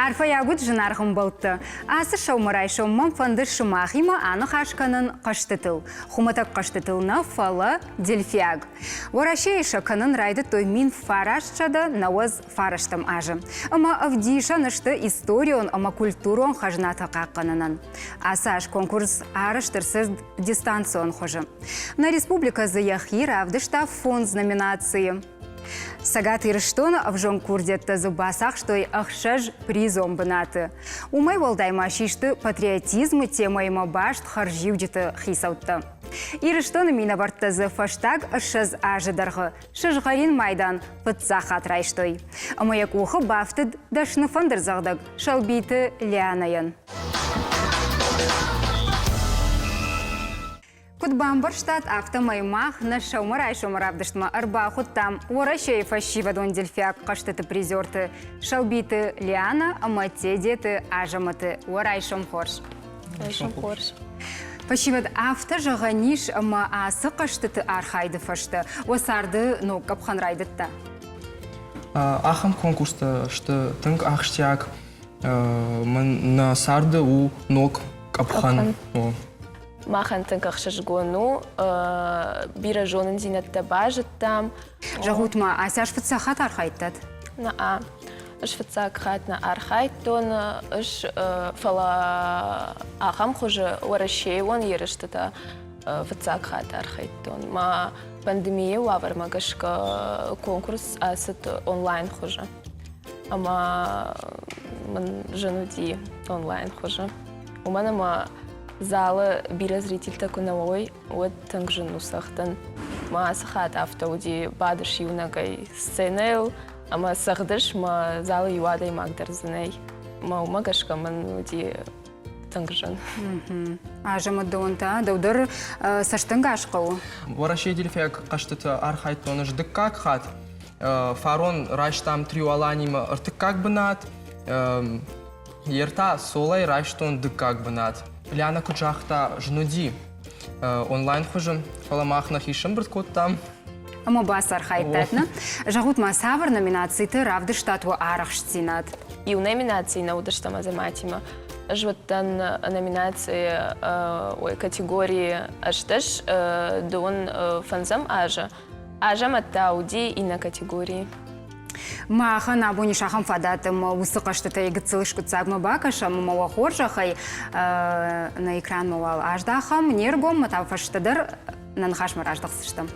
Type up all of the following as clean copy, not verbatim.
Арфӕйаг уыд зынаргъ ӕмбӕлттӕ. Ацы сӕумӕрайсом мӕм фӕнды сымахимӕ аныхас кӕнын хъӕзтытыл. Хуымӕтӕг хъӕзтытыл нӕ, фӕлӕ дельфиаг. Уӕрӕсейы сӕ кӕнын райдыдтой 1999 азы. Ӕмӕ ӕвдисӕн сты историон ӕмӕ культурон хӕзнатӕ хъахъхъӕнынӕн. Ацы аз конкурс арӕзт ӕрцыд дистанцион хуызы. Нӕ республикӕ дзы йӕхи равдыста фондз номинацийы. Цӕгат Ирыстоны ӕвзонг курдиӕттӕ дзы бацахстой ӕхсӕз призон бынаты. Уымӕй уӕлдай ма систы патриотизмы темӕимӕ баст хӕрзиуджыты хицӕуттӕ. Ирыстоны минӕвӕрттӕ дзы фӕстаг 20 азы дӕргъы сызгъӕрин майдан фыццаг хатт райстой. Ӕмӕ йӕ къухы бафтыд дӕсны фӕндырдзӕгъдӕг Сӕлбиты Лианӕйӕн. Куыд бамбӕрстат, афтӕмӕй мах нӕ сӕумӕрайсомы равдыстмӕ ӕрбахуыдтам Уӕрӕсейы фӕсивӕдон дельфиаг хъӕзтыты призерты Сӕлбиты Лиана ӕмӕ Тедеты Азӕмӕты. Уӕ райсом хорз! Райсом хорз! Фӕсивӕд, афтӕ зӕгъӕн ис, ӕмӕ ацы хъӕзтыты архайды фӕстӕ уӕ царды ног къӕпхӕн райдыдта? Ахӕм конкурстӕ сты тынг ахсджиаг. Мӕн нӕ царды у ног къӕпхӕн. Махӕн тынг ӕхсызгон у, бирӕ зонындзинӕдтӕ базыдтам. Зӕгъут-ма, ацы аз фыццаг хатт архайдтат? Нӕ, ӕз фыццаг хатт нӕ архайдтон, ӕз, фӕлӕ ахӕм хуызы уӕрӕсейон ерыстытӕ фыццаг хатт архайдтон. Мӕ пандемийы уавӕрмӕ гӕсгӕ конкурс ацыд онлайн хуызы. Ӕмӕ мын зын уыди онлайн хуызы. Уымӕн ӕмӕ залы бирӕ зрительтӕ куы нӕ уой, уӕд тынг зын у цӕгъдын. Мӕ ацы хатт афтӕ уыди, бадыс иунӕгӕй сценӕйыл ӕмӕ цӕгъдыс, мӕ залы иу адӕймаг дӕр дзы нӕй. Мӕ уымӕ гӕсгӕ мын уыди тынг зын. Азӕмӕт дӕуӕн та дӕу дӕр цӕстӕнгас хъӕуы? Уӕрӕсейы дельфиаг хъӕзтыты архайдтон ӕз дыккаг хатт. Фарон райстам трио Аланимӕ ӕртыккаг бынат. Йе ртӕ солӕй райстон дыккаг бынат. Лиана куыд загъта, зын уыди онлайн хуызы, фӕлӕ мах нӕхи сӕмбырд кодтам. Ӕмӕ бацархайдтат, нӕ? Зӕгъут-ма, цавӕр номинациты равдыстат уӕ арӕхстдзинад? Иу номинацийы нӕ уыдыстӕм Азӕмӕтимӕ. Ӕз уыдтӕн номинацийы ой, категорийы ӕстдӕс дыууын фӕндзӕм азы. Азӕмӕт та уыди иннӕ категорийы. Махӕн абон ис ахӕм фадат, ӕмӕ уыцы хъӕзтытӕй гыццыл скъуыддзагмӕ бакӕсӕм ӕмӕ уӕ хорзӕхӕй нӕ экранмӕ уал аздахӕм, не ргоммӕ та фӕстӕдӕр нӕ ныхасмӕ раздӕхдзыстӕм.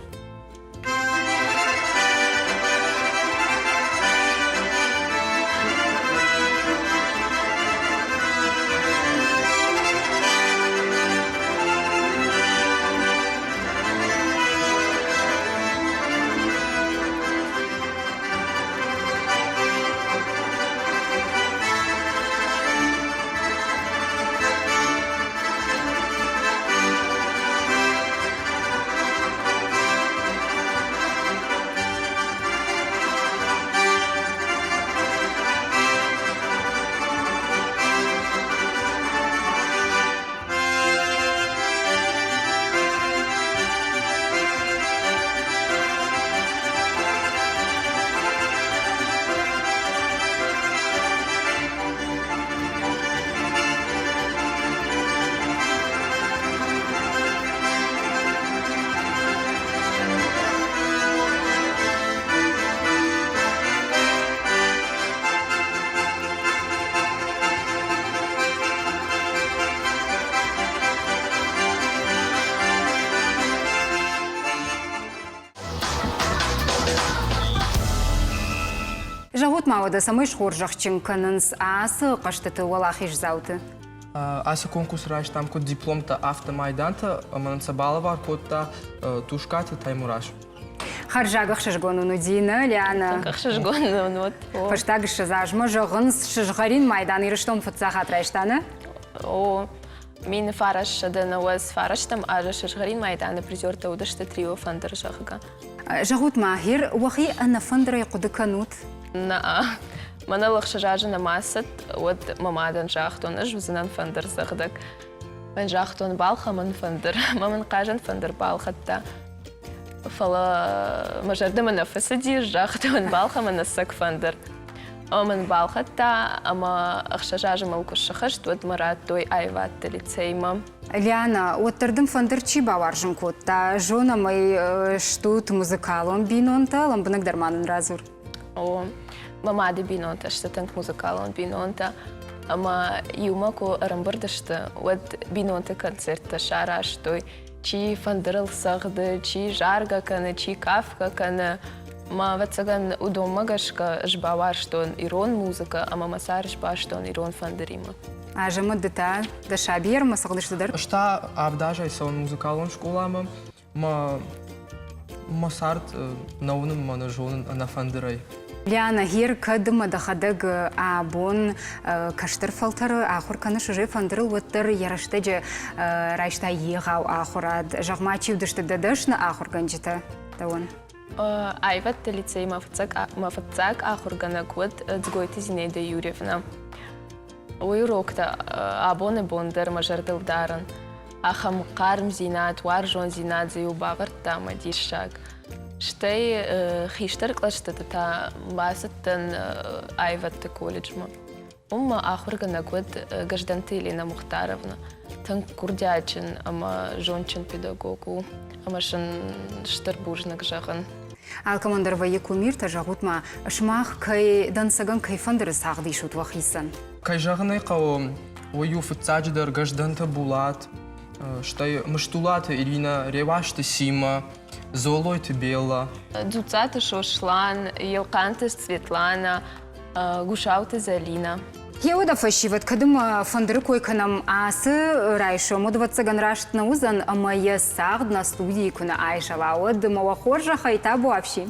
Зӕгъут ма уӕдӕ, цӕмӕй схорзӕхджын кӕнынц ацы хъӕзтыты уӕлахиздзауты? Ацы конкурс райстам куыд дипломтӕ, афтӕ майдантӕ ӕмӕ нын сӕ балӕвар кодта Тускъаты Таймураз. Хӕрзаг ӕхсызгон уын уыди, нӕ, Лиана? Ӕхсызгон нын уыд. Фӕстаг 20 азмӕ зӕгъынц, сызгъӕрин майдан Ирыстон фыццаг хатт райста, нӕ? О, 1999 азы сызгъӕрин майданы призертӕ уыдысты трио Фӕндыр, зӕгъгӕ. Зӕгъут-ма, гъер уӕхи ӕнӕфӕндырӕй хъуыды кӕнут? Нӕ. Мӕныл ӕхсӕз азы нӕма цыд, уӕд мӕ мадӕн загътон, ӕз уыдзынӕн фӕндырдзӕгъдӕг. Мӕн загътон, балхӕ мын фӕндыр. Мӕ мын хъазӕн фӕндыр балхӕдта. Фӕлӕ мӕ зӕрдӕмӕ нӕ фӕцыди, загътон, балхӕ мын ӕцӕг фӕндыр. Ӕмӕ мын балхӕдта, ӕмӕ 6 азы мыл куы сыхӕст, уӕд мӕ радтой аивӕдты лицеймӕ. Лиана, уӕддӕр дын фӕндыр чи бауарзын кодта? Зонӕм ӕй, стут музыкалон бинонтӕ, лӕмбынӕгдӕр ма нын радзур. О, мӕ мады бинонтӕ сты тынг музыкалон бинонтӕ. Ӕмӕ иумӕ куы ӕрӕмбырд сты, уӕд бинонты концерттӕ сарӕзтой. Чи фӕндырыл цӕгъды, чи заргӕ кӕны, чи кафгӕ кӕны. Мӕ, ӕвӕццӕгӕн, уыдонмӕ гӕсгӕ ӕз бауарзтон ирон музыкӕ ӕмӕ мӕ цард сбастон ирон фӕндыримӕ. Азӕмӕт, ды та дӕ сабийӕ ӕрмӕцӕгъдысты дӕр? Ӕз та авдазӕй цӕуын музыкалон скъоламӕ. Мӕ мӕ цард нӕ уынын мӕ нӕ зонын ӕнӕ фӕндырӕй. Лиана, гьер кӕд ӕмӕ дӕхӕдӕг абон кӕстӕр фӕлтӕры ахуыр кӕныс уже фӕндырыл, уӕддӕр йӕ рӕстӕджы райстай егъау ахуырад. Зӕгъ-ма, чи уыдысты дӕ дӕсны ахуыргӕнджытӕ дӕуӕн? Аивӕдты лицейы мӕ фыццаг ахуыргӕнӕг уыд Дзгойты Зинаида Юрьевна. Уый уроктӕ абоны бон дӕр мӕ зӕрдыл дарын. Ахӕм хъармдзинад, уарзондзинад дзы-иу бавӕрдта мӕ диссаг. Стӕй хистӕр кълӕстыты та бацыдтӕн аивӕдты колледжмӕ. Уым мӕ ахуыргӕнӕг уыд Гӕздӕнты Елена Мухтаровна. Тынг курдиатджын ӕмӕ зондджын педагог у ӕмӕ сын стыр бузныг зӕгъын. Алкӕмӕн дӕр вӕййы кумиртӕ, зӕгъут-ма, сымах кӕй дӕнцӕгӕн кӕй фӕндыры цагъд исут уӕхицӕн? Кӕй зӕгъын ӕй хъӕуы, уый у фыццаджыдӕр Гӕздӕнты Булат, стӕй Мыстулаты Иринӕ, Реуазты Симӕ, Золойты Беллӕ. Дзуццаты Сослан, Елхъанты Светланӕ, Гусауты Зӕлинӕ. Еуӕдӕ фӕсивӕд, кӕд ӕмӕ фӕндыры кой кӕнӕм ацы райсом, уӕд ӕвӕццӕгӕн раст нӕ уыдзӕн ӕмӕ йӕ цагъд нӕ студийы куы нӕ айзӕла, уӕд ӕмӕ уӕ хорзӕхӕй табуафси.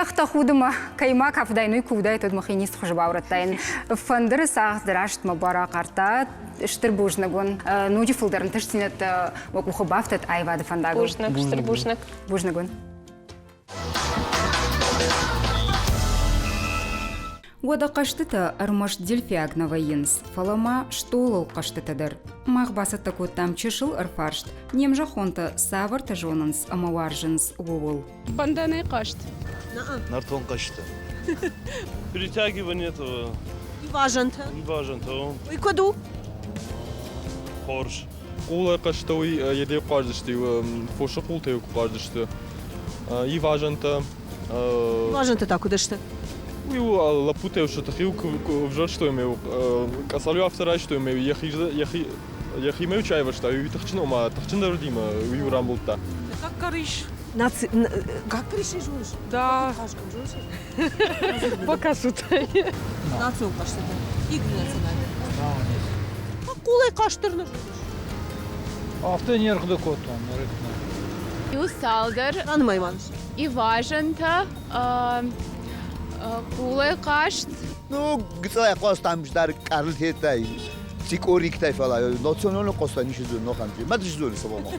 Ехх, тӕхудымӕ, кӕй ма кафыдаин, уый куы уыдаид, уӕд мӕхи ницы хуызы баурӕдтаин. Фӕндыры цагъд рӕстмӕ барахъардта. Стыр бузныг уын. Ноджы фылдӕр ӕнтыстдзинӕдтӕ уӕ къухы бафтӕд аивады фӕндагыл. Бузныг, стыр бузныг. Бузныг уын. Уӕдӕ хъӕзтытӕ ӕрмӕст дельфиаг нӕ вӕййынц, фӕлӕ ма стъолыл хъӕзтытӕ дӕр. Мах бацӕттӕ кодтам чысыл ӕрфарст, не мзӕххонтӕ цавӕртӕ зонынц ӕмӕ уарзынц, ууыл. Бӕндӕнӕй хъазт. Нӕртон хъӕзтӕ. Перетягивание этого. Ивазӕнтӕ. Ивазӕнтӕ. Уый куыд у? Хорз. Къулӕй хъӕзтӕ уый йедӕй хъуаздзысты, фосы хъултӕй куы хъуаздзысты. Ивазӕнтӕ. Ивазӕнтӕ та куыд сты? Уый у лӕппутӕ сӕ тыхиу куы ӕвзӕрстой ӕмӕ къӕцӕл афтӕ райстой ӕмӕ йӕхи йӕхимӕ чи айвӕзта, уый тыхджын, ома тыхджындӕр уыди уый рамбылдта. Как корыш. Наци... Как корыш зоныс? Да. Пока сутай. Национ хъӕзтытӕ. Игры национальные. Хъулӕй хъазт дӕр нӕ зоныс? Афтӕ не рхъуыды кодтон нырыккон. Иу цалдӕр Ранымай ма. ивазӕнтӕ, хъулӕй хъазт. Ну, гыццылӕй хъуыстам дӕр къарлтетӕй, цикъориктӕй, фӕлӕ националон хъуыста ницы дзуры нохӕнджы. Мӕ дзуры сывомо.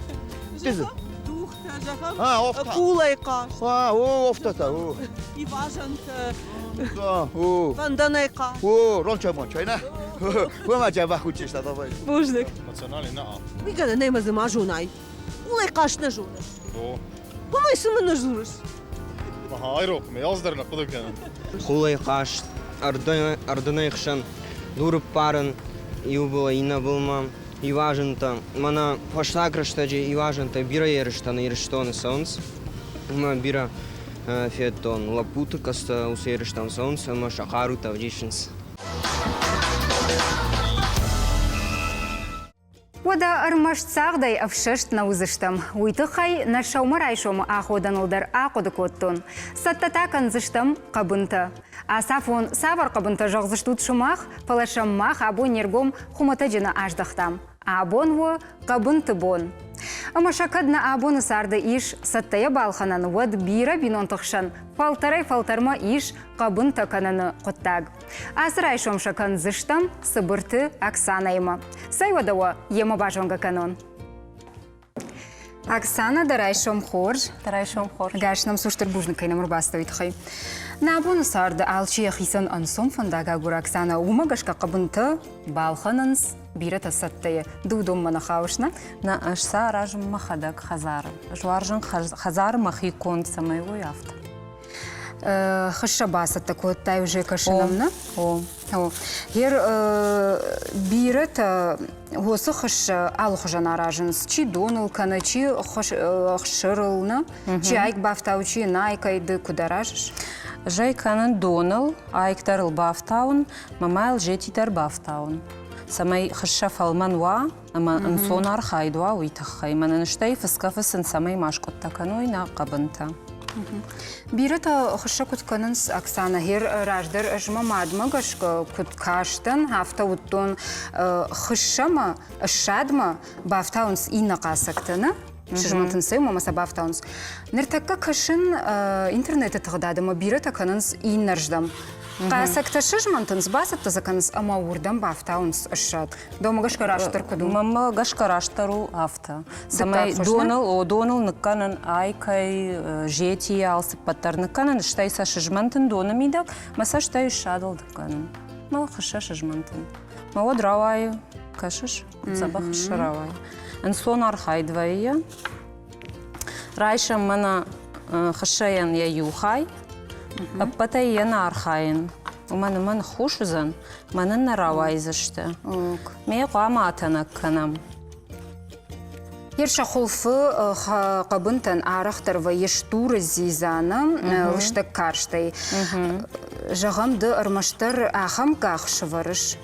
Духтӕ, зӕгъӕм, А, офта. хъулӕй хъазт. А, о, офтата, о. Ивазӕнтӕ, Да, о. бӕндӕнӕй хъазт. О, ронча монча, на. Уӕ ма джаба хучиш, да, давай. Бузныг. Национальный на. Уый гӕнӕн нӕй мӕ дзы ма зонай. Хъулӕй хъазт нӕ зоныс. О. Уымӕй цы мын нӕ дзурыс? Айрох, ме алцыдӕр нӕ хъуыды кӕнын. Хъулӕй хъазт, ӕрдынӕй хсӕн, дуры ппарын. Иу былӕй иннӕ былмӕ ивазынтӕ. Мӕнӕ фӕстаг рӕстӕджы ивазынтӕ бирӕ ерыстӕ нӕ Ирыстоны цӕуынц. Ӕмӕ бирӕ федтон лӕппуты къӕдзтӕ уыцы ерыстӕм цӕуынц ӕмӕ сӕ хъарутӕ ӕвдисынц. Уӕдӕ ӕрмӕст цагъдӕй ӕфсӕст нӕ уыдзыстӕм. Уый тыххӕй нӕ сӕумӕрайсомы аходӕныл дӕр ахъуыды кодтон. Цӕттӕ та кӕндзыстӕм хъӕбынтӕ. Ацафон цавӕр хъӕбынтӕ зӕгъдзыстут сымах, фӕлӕ сӕм мах абон не ргом хуымӕтӕджы нӕ аздӕхтам. Абон у хъӕбынты бон. Ӕмӕ сӕ кӕд нӕ абоны царды ис цӕттӕйӕ балхӕнӕн, уӕд бирӕ бинонты хсӕн фӕлтӕрӕй-фӕлтӕрмӕ ис хъӕбынтӕ кӕныны хъуыддаг. Ацы райсом сӕ кӕндзыстӕм Цыбырты Оксанӕимӕ. Цӕй уӕдӕ уӕ йемӕ базонгӕ кӕнон. Оксана, дӕ райсом хорз. Дӕ райсом хорз. Гӕс нӕм сустыр бузныг кӕй нӕм ӕрбацыдӕуый тыххӕй. Нӕ абоны царды алчи йӕхицӕн ӕнцон фӕндаг агуры, Оксана. Уымӕ гӕсгӕ хъӕбынтӕ балхӕнынц бирӕтӕ цӕттӕйы. Ды уыдонмӕ нӕ хауыс, нӕ? Нӕ, ӕз сӕ аразын мӕхӕдӕг хӕдзары. Ӕз уарзын хӕдзары мӕхи конд, цӕмӕй уой, афтӕ. Хыссӕ бацӕттӕ кодтай уже кӕсынӕн, нӕ? О. О. Гер бирӕтӕ уыцы хыссӕ алыхуызӕн аразынц. Чи доныл кӕны, чи хсырыл, нӕ? Чи айк бафтауы, чи найкӕй ды куыд аразыс? Зӕй кӕнын доныл, айк дӕр ыл бафтауын, мӕ йыл зети дӕр бафтауын. Цӕмӕй хыссӕ фӕлмӕн уа ӕмӕ ӕнцон архайд уа, уый тыххӕй. Мӕнӕн стӕй фыцгӕ-фыцын цӕмӕй ма скъуыдтӕ кӕной нӕ хъӕбынтӕ. Бирӕтӕ хуыссӕг куыд кӕнынц, Оксана, гъер раздӕр ӕз мӕ мадмӕ гӕсгӕ куыд кастӕн, афтӕ уыдтон хыссӕмӕ, ссадмӕ бафтауынц иннӕ хъацӕгтӕ, нӕ? Сызмӕнтынц сӕ ӕмӕ сӕ бафтауынц. Ныртӕккӕ кӕсын интернеты тыгъдады ӕмӕ бирӕтӕ кӕнынц иннӕрдӕм. Хъацӕгтӕ сызмӕнтынц, бацӕттӕ сӕ кӕнынц ӕмӕ уырдӕм бафтауынц ссад. Дӕумӕ гӕсгӕ растдӕр куыд у? Мӕнмӕ гӕсгӕ растдӕр у афтӕ. Цӕмӕй доныл, о, доныл ныккӕнын айкӕй, зетийӕ алцыппӕт дӕр ныккӕнын, стӕй сӕ сызмӕнтын доны мидӕг, мӕ сӕ стӕй ссадыл ныккӕнын. Мӕ хыссӕ сызмӕнтын. Мӕ уӕд рауайы, кӕсыс, куыд дзӕбӕх хыссӕ рауайы. Ӕнцон архайд вӕййы. Райсӕм мӕнӕ хыссӕйӕн йӕ иу хай, ӕппӕтӕй йӕ нӕ архайын. Уымӕн ӕмӕ ныххус уыдзӕн, мӕнӕн нӕ рауайдзысты. Ме хъуамӕ атӕнӕг кӕнӕм. Ерсӕ хуылфы хъӕбынтӕн арӕхдӕр вӕййы стуры дзидза, нӕ лыстӕг карстӕй. Зӕгъӕм, ды ӕрмӕстдӕр ахӕм къах сӕвӕрыс?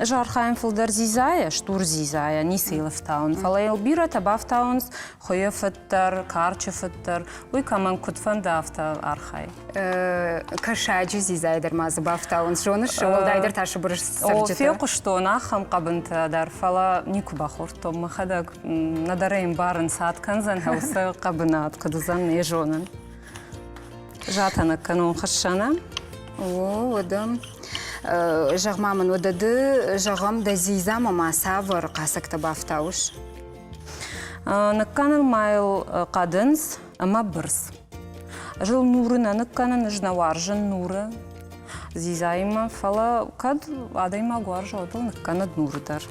Ӕз архайын фылдӕр дзидзайӕ, стур дзидзайӕ, ницы йыл ӕфтауын. Фӕлӕ йыл бирӕтӕ бафтауынц хуыйы фыд дӕр, карчы фыд дӕр. Уый кӕмӕн куыд фӕнды, афтӕ архайы. Кӕсаджы дзидзайы дӕр ма дзы бафтауынц, зоныс, уӕлдайдӕр та Сыбыры цӕрджытӕ. Фехъуыстон ахӕм хъӕбынтӕ дӕр, фӕлӕ никуы бахордтон мӕхӕдӕг. Нӕдӕр ӕй ӕмбарын, цы ад кӕндзӕн, уыцы хъӕбынад куыд уыдзӕн, не зонын. Затӕнӕг кӕнон хыссӕнӕ. О, уӕдӕ зӕгъ-ма мын, уӕдӕ ды, зӕгъӕм, дӕ дзидзамӕ ма цавӕр хъацӕгтӕ бафтауыс? Ныккӕнын ма йыл хъӕдындз ӕмӕ бырц. Ӕз ыл нуры нӕ ныккӕнын, ӕз нӕ уарзын нуры дзидзаимӕ, фӕлӕ кӕд адӕймаг уарза, уӕд ыл ныккӕнӕд нуры дӕр.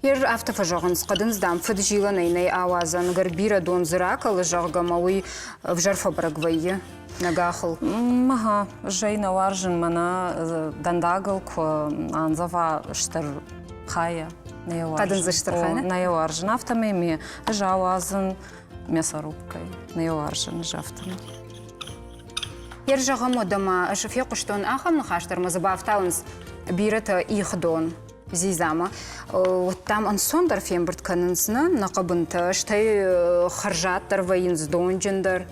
Ер афтӕ фӕзӕгъынц, хъӕдындз, дам, фыд-зилӕнӕй нӕй ауадзӕн, ӕгӕр бирӕ дон дзы ракӕлы, зӕгъгӕ, ӕмӕ уый ӕвзӕр фӕбӕрӕг вӕййы нӕ гахыл. Мӕ ӕз ӕй нӕ уарзын, мӕнӕ дӕндагыл куы андзӕва стыр хайӕ. Нӕ йӕ уарзын. Хъӕдындзы стыр хайӕ? Нӕ йӕ уарзын. Афтӕмӕй ме ӕз ауадзын мясорубкӕй. Нӕ йӕ уарзын ӕз афтӕмӕй. Ер зӕгъӕм, уӕдӕ ма ӕз фехъуыстон ахӕм ныхас дӕр ма дзы бафтауынц бирӕтӕ ихдон дзидзамӕ. Уӕд дам ӕнцондӕр фембырд кӕнынц нӕ нӕ хъӕбынтӕ, стӕй хӕрзаддӕр вӕййынц донджындӕр.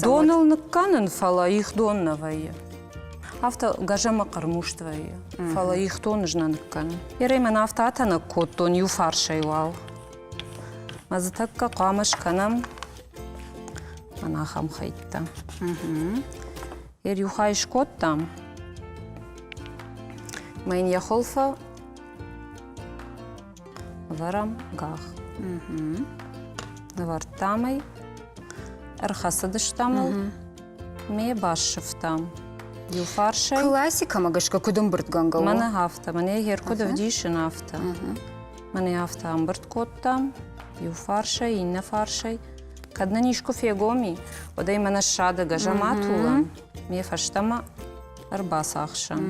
Доныл ныккӕнын, фӕлӕ их дон нӕ вӕййы. Афтӕ гӕзӕмӕ хъӕрмуст вӕййы, фӕлӕ их дон ӕз нӕ ныккӕнын. Ерӕй мӕн афтӕ атӕнӕг кодтон иу фарсӕй уал. Мӕ дзы тӕккӕ хъуамӕ скӕнӕм мӕн ахӕм хӕйттӕ. Ер иу хай скодтам. Мӕ йын йӕ хуылфы ӕвӕрӕм гах. Нывӕрдтам ӕй, ӕрхӕцыдыстӕм ыл, ме бассывтам. Иу фарсӕй. Классикӕмӕ гӕсгӕ куыд ӕмбырдгӕнгӕ у? Мӕнӕ афтӕ, мӕнӕ гъер куыд ӕвдисын, афтӕ. Мӕнӕ афтӕ ӕмбырд кодтам, иу фарсӕй, иннӕ фарсӕй. Кӕд нын искуы фегом и, уӕд ӕй мӕнӕ ссады гӕзӕмӕ тулӕм, ме фӕстӕмӕ ӕрбацахсӕм.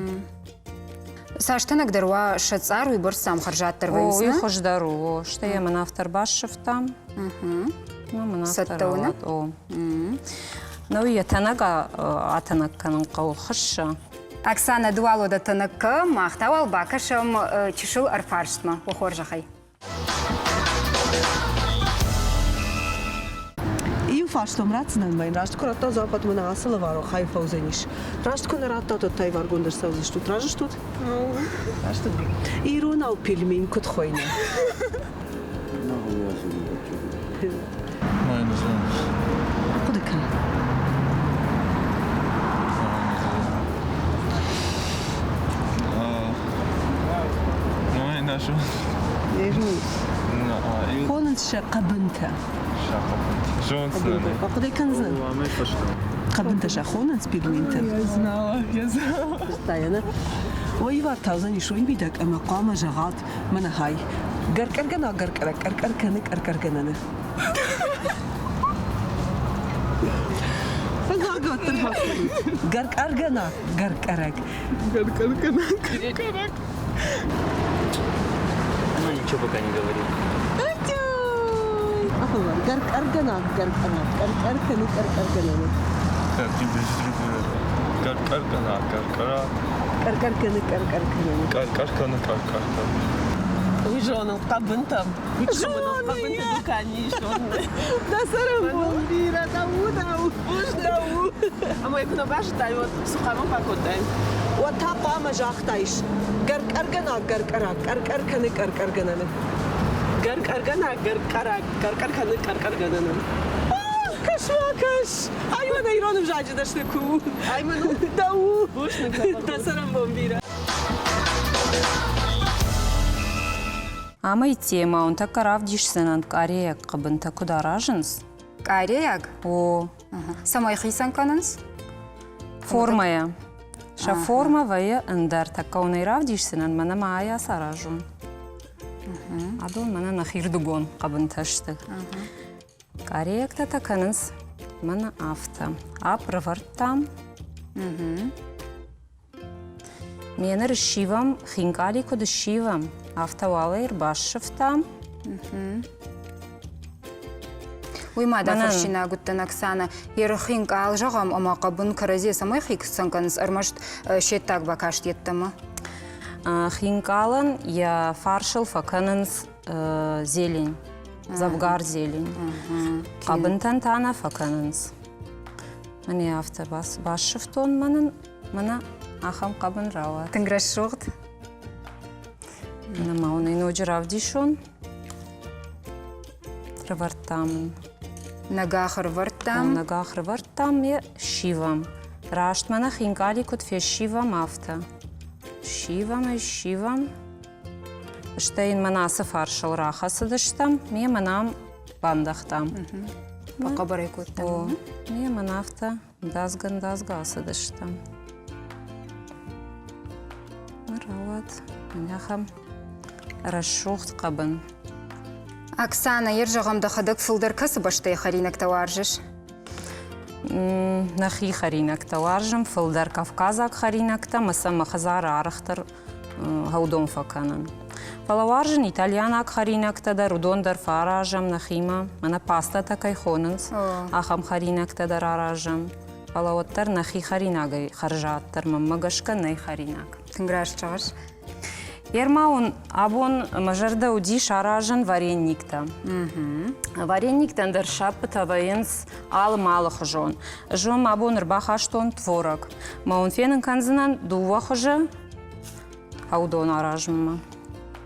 Цас тӕнӕгдӕр уа сӕ цъар, уыйбӕрц сӕм хӕрзаддӕр вӕййынц, О, уый хуыздӕр у, о. Стӕй йӕ мӕн афтӕ ӕрбассывтам. Ну, мӕн афтӕ Цӕттӕ у, нӕ? рауад, о. Ну, йӕ тӕнӕг атӕнӕг кӕнын хъӕуы хыссӕ. Оксана, ды уал уӕдӕ тӕнӕг кӕ, мах та уал бакӕсӕм чысыл ӕрфарстмӕ. Уӕ хорзӕхӕй. Иу фарстом ратдзынӕн мӕн раст куы радта дзуапп, мӕнӕ ацы лӕвар хай фӕуыдзӕнис. Раст куы нӕ радтат, уӕд та иваргонд ӕрцӕудзыстут. Разы стут? Раст Иронау пельмень куыд хуыйны? Хъуыды кӕн. Хонынц сӕ хъӕбынтӕ. Хъуыды кӕндзынӕн. Хъӕбынтӕ сӕ хонынц пигментӕ. Зыдта йӕ, нӕ? Ой, ивар таудзӕнис уый мидӕг ӕмӕ хъуамӕ зӕгъат, мӕнӕ хай. Гӕркъӕргӕнаг гӕркъӕраг къӕркъӕр кӕны къӕркъӕргӕнӕны. Фӕллаг уӕддӕр Гӕркъӕргӕнаг гӕркъӕраг. Гӕркъӕргӕнаг гӕркъӕраг. Ну, ничего пока не говори. Гӕркъӕргӕнаг гӕркъӕраг къӕркъӕр кӕны къӕркъӕргӕнӕны. Гӕркъӕргӕнаг гӕркъӕраг. Къӕркъӕр кӕны къӕркъӕргӕнӕны. Къӕркъӕр кӕны къӕркъӕргӕнӕны. Уый зонын хъӕбынтӕм. Хъӕбынты дуканийы зоны. Дӕ цӕрӕнбон бирӕ, дӕ удау, дӕ у. Ӕмӕ йӕ куы нӕ базыдтай, уӕд цы хъуамӕ бакодтай? Уӕд та хъуамӕ загътаис, гӕркъӕргӕнаг гӕркъӕраг, къӕркъӕр кӕны къӕркъӕргӕнӕны. Гӕркъӕргӕнаг гӕркъӕраг, къӕркъӕр кӕны къӕркъӕргӕнӕны. Кӕс-ма, кӕс! Ай мӕнӕ ирон ӕвзаджы дӕсны куы у. Ай мӕн у. Дӕ у. Дӕ цӕрӕнбон бирӕ. Амӕй темӕ уын тӕккӕ равдисдзынӕн къарейаг хъӕбынтӕ куыд аразынц. Къарейаг? О. Цӕмӕй хицӕн кӕнынц? Формӕйӕ. Сӕ формӕ вӕййы ӕндӕр. Тӕккӕ уын ӕй равдисдзынӕн, мӕнӕ ма ай ацаразон. Адон мӕнӕ нӕхирдыгон хъӕбынтӕ сты. Къарейӕгтӕ та кӕнынц мӕнӕ афтӕ. Апп рывӕрдтам. Ме ныр ссивӕм, хинкъали куыд ссивӕм, афтӕ уал ӕй ӕрбассывтам. Уый ма дӕ фӕрсинаг уыдтӕн, Оксана. Еры хинкъал зӕгъӕм ӕмӕ хъӕбын кӕрӕдзийӕ цӕмӕй хицӕн кӕнынц, ӕрмӕст се ддаг бакаст йеддӕмӕ? Хинкъалӕн йӕ фарсыл фӕкӕнынц зелень, дзӕвгар зелень. Хъӕбынтӕн та нӕ фӕкӕнынц. Мӕнӕ афтӕ бассывтон мӕнӕн, мӕнӕ ахӕм хъӕбын рауад. Тынг рӕсугъд. Мӕнӕ ма уын ӕй ноджы равдисон. Рывӕрдтам ын. Нӕгах ӕрывӕрдтам. Нӕгах ӕрывӕрдтам, йӕ ссивӕм. Раст мӕнӕ хинкъали куыд фессивӕм, афтӕ. Ссивӕм ӕй, ссивӕм. Стӕй йын мӕнӕ ацы фарсыл рахӕцыдыстӕм, ме мӕнӕ ам бандӕгътам. Фӕхъӕбӕр кодтам. О, ме мӕнӕ афтӕ ндазгӕ-ндазгӕ ацыдыстӕм. Рауад ахӕм рӕсугъд хъӕбын. Оксана, ер зӕгъӕм, дӕхӕдӕг фылдӕр кӕцы бӕстӕйы хӕринӕгтӕ уарзыс? Нӕхи хӕринӕгтӕ уарзӕм, фылдӕр кавказаг хӕринӕгтӕ, ӕмӕ сӕ мӕ хӕдзары арӕхдӕр хӕудон фӕкӕнын. Фӕлӕ уарзын итальянаг хӕринӕгтӕ дӕр, уыдон дӕр фӕаразӕм нӕхимӕ. Мӕнӕ пастатӕ кӕй хонынц, ахӕм хӕринӕгтӕ дӕр аразӕм. Фӕлӕ уӕддӕр нӕхи хӕринагӕй хӕрзаддӕр мӕнмӕ гӕсгӕ нӕй хӕринаг. Тынг раст зӕгъыс. Ерма уын абон мӕ зӕрдӕ уыдис аразын варениктӕ. Варениктӕн дӕр сӕппытӕ вӕййынц алы-малы хуызон. Ӕз уӕм абон ӕрбахастон творог. Мӕ уын фенын кӕндзынӕн дыууӕ хуызы аудон аразынмӕ.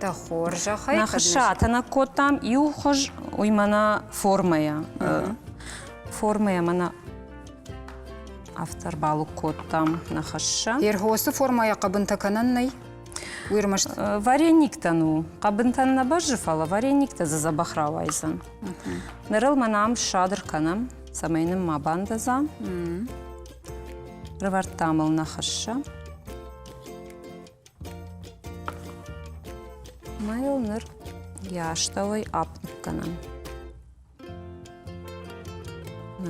Дӕ хорзӕхӕй. Нӕ хыссӕ атӕнӕг кодтам иу хуыз, уый мӕнӕ формӕйӕ. Формӕйӕ мӕнӕ афтӕ ӕрбалыг кодтам нӕ хыссӕ. Ерхосы формӕйӕ хъӕбынтӕ кӕнӕн нӕй? Уый ӕрмӕст Варениктӕн у. Хъӕбынтӕн нӕ бӕззы, фӕлӕ варениктӕ дзы дзӕбӕх рауайдзӕн. Ныр ыл мӕнӕ ам ссад ӕркӕнӕм, цӕмӕй нын ма бандӕдза. Рывӕрдтам ыл нӕ хыссӕ. Ма йыл ныр йӕ астӕуӕй апп ныккӕнӕм.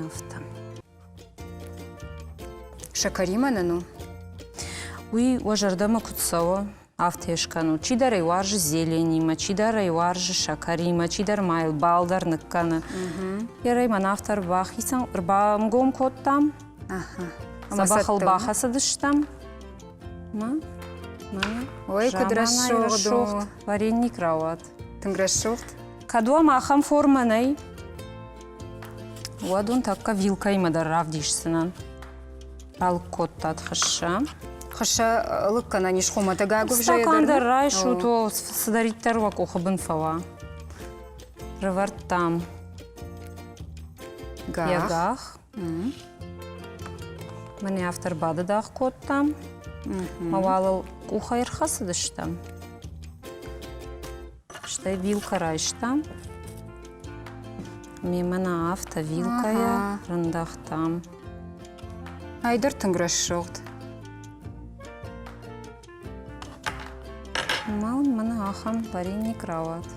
Афтӕ. Сӕкӕримӕ нын у? Уый уӕ зӕрдӕмӕ куыд цӕуы? Афтӕ скӕнут. Чидӕр ӕй уарзы зеленимӕ, чидӕр ӕй уарзы сӕкӕримӕ, чидӕр ма йыл бал дӕр ныккӕны. Ерӕй мӕн афтӕ ӕрбахицӕн, ӕрбамгом кодтам. Дзӕбӕх ыл бахӕцыдыстӕм. Ой, куыд рӕсугъд у. Вареник рауад. Тынг рӕсугъд. Кӕд уӕм ахӕм формӕ нӕй, уӕд уын тӕккӕ вилкӕимӕ дӕр равдисдзынӕн. Ралыг кодтат хыссӕ. Хыссӕ лыг кӕнӕн ис хуымӕтӕг агуывзӕйӕ Стакан дӕр райсут, о, цыдӕриддӕр уӕ къухы бын фӕуа. Рывӕрдтам йӕ гах. Мӕнӕ афтӕ ӕрбадыдагъ кодтам. Мӕ уал ыл къухӕй ӕрхӕцыдыстӕм. Стӕй вилкӕ райстам. Мемӕ нӕ афтӕ вилкӕйӕ рындӕгътам. Ай дӕр тынг рӕсугъд. Ма уын мӕнӕ ахӕм вареник рауад.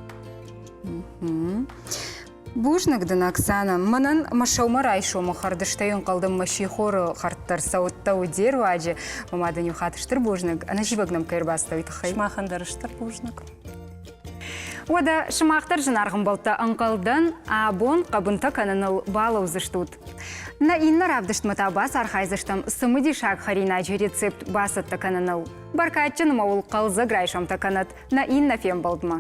Бузныг дын, Оксана. Мӕнӕн мӕ сӕумӕ райсомы хӕрд стӕй ӕнхъӕлдӕн мӕ сихоры хӕрд дӕр цӕуыдтӕ уыд де руаджы. Мӕ мадӕн иу хатт стыр бузныг, ӕнӕзивӕг нӕм кӕй ӕрбацыдтӕ, уый тыххӕй. Сымахӕн дӕр стыр бузныг. Уӕдӕ сымах дӕр зынаргъ ӕмбӕлттӕ ӕнхъӕлдӕн абон хъӕбынтӕ кӕныныл балӕудзыстут. Нӕ иннӕ равдыстмӕ та бацархайдзыстӕм цымыдисаг хӕринаджы рецепт бацӕттӕ кӕныныл. Бӕркадджын ӕмӕ уыл хъӕлдзӕг райсомтӕ кӕнӕт нӕ иннӕ фембӕлдмӕ.